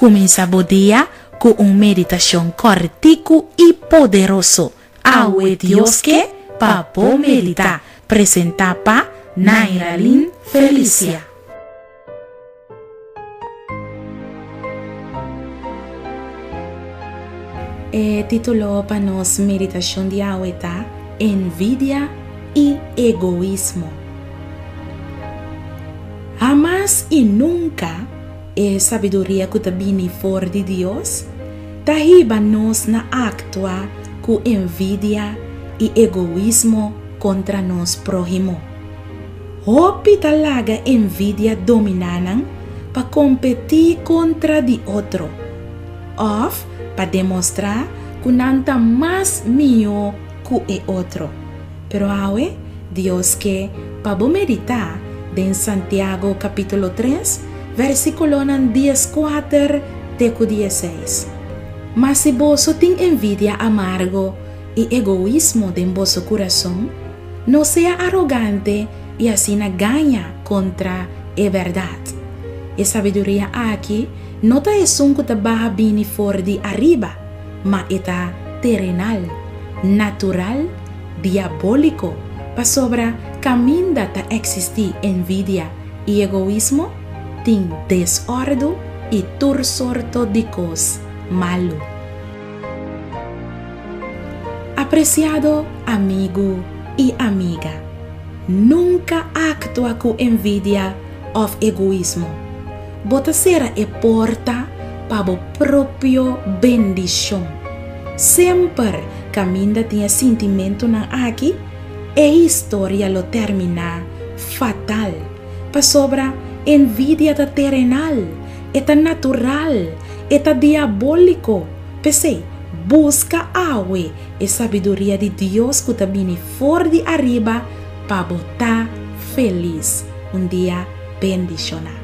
Kuminsá bo dia ku un meditashon kòrtiku i poderoso. Awe Dios ke pa bo meditá. Presentá pa Nairalyn Felicia. E título pa nos meditashon di awe ta Envidia i Egoismo. Hamas i nunka e sabiduria ku ta bini for di Dios ta hiba nos na aktua ku envidia i egoismo kontra nos próhimo. Hopi ta laga envidia dominá nan pa kompetí kontra di otro òf pa demostrá ku nan ta mas mihó ku e otro. Pero awe Dios ke pa bo meditá den Santiago kapítulo tres, versíkulonan dieskuater te ku dieseis. Ma si boso tin envidia amargo i egoismo den boso kurason, no sea arogante i asina gaña kontra e bèrdat. E sabiduria aki no ta esun ku ta baha bini for di ariba, ma e ta terenal, natural, diabóliko, pasobra kaminda ta eksistí envidia i egoismo, tin desòrdu i tur sorto di kos malu. Apresiado amigu i amiga, nunka aktua ku envidia òf egoismo. Bo ta sera e porta pa bo propio bendishon. Semper kaminda tin e sintimentunan aki, e historia lo terminá fatal. Pasobra envidia ta terenal, e ta natural, e ta diabóliko. P'esei, buska awe e sabiduria di Dios ku ta bini for di ariba pa bo ta felis. Un dia bendishoná.